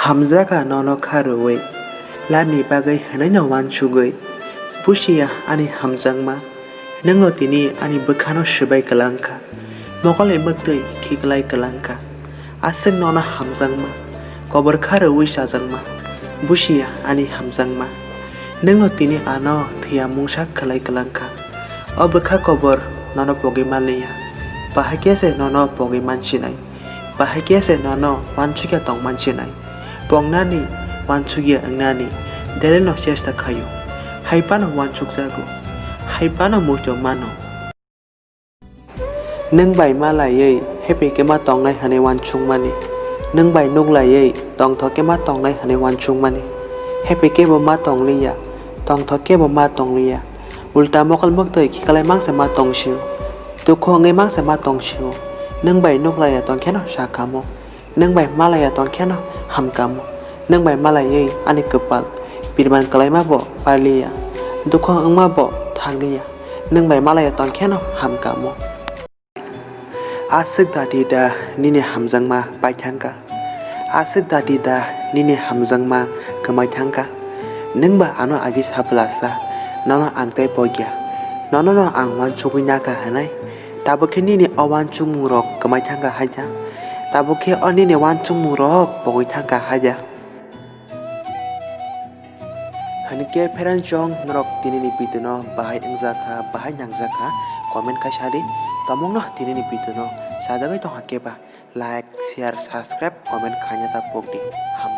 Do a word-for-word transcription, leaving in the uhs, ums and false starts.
Hamjakha nono kha rwui, lamni bagwi hwnwi no uansugwi. Busia ani hamjakma, nwngno tini ani bwkhano swbai kwlangkha. Mokolni mwktwi khiklai kwlangkha. Aswk nono hamjakma, kobor kha rwui chajakma. Busia ani hamjakma, nwngno tini ano thwiya mungsa khwlai kwlangkha. O bwkha kobor nono pogwi manliya. Bahai khe se nono pogwi mansinai. Bahai khe se nono uansukya tong mansinai. Pongnani, uansukya wngnani, delino chesta khaio. Hai phano uansukjago. Hai phano muitu mano. Nwng bai ma laiwi happy khe ma tongnai hwnwi uansukmani. Nwng bai nuk laiwi tongthok khe ma tongnai hwnwi uansukmani. Happy khe bo ma tongliya, tongthok khe bo ma tongliya. Ulta mokol mwktwi khiklai mangsa ma tongsio. Dukhu wngwi mangsa ma tongsio. Nwng bai nuk laiya tong kheno sa kamo. Nwng bai malaiya tong kheno hamkamo. Nwng bai malaiwi ani kwpal birman kwlaima bo paliya. Dukhu wngma bo thangliya. Nwng bai malaiya tong kheno hamkamo. Aswk dati da nini hamjakma paithangkha. Aswk dati da nini hamjakma kwmai thangkha. Nwng ba ano agi saplasa, nono ang tei pogya. Nono no ang uansugwi nakha hwnwi. Tabuk khe nini o uansukmungrok kwmai thangkha haida. Tabuk khe o nini uansukmungrok pogwi thangkha haida. Hwnwi khe friends chong norok tinini video no bahai wngjakha, bahai nangjakha, comment khai sadi. Tomungno tinini video no sajagwi tongkha khe ba like, share, subscribe, comment khaina ta pokdi. Ham-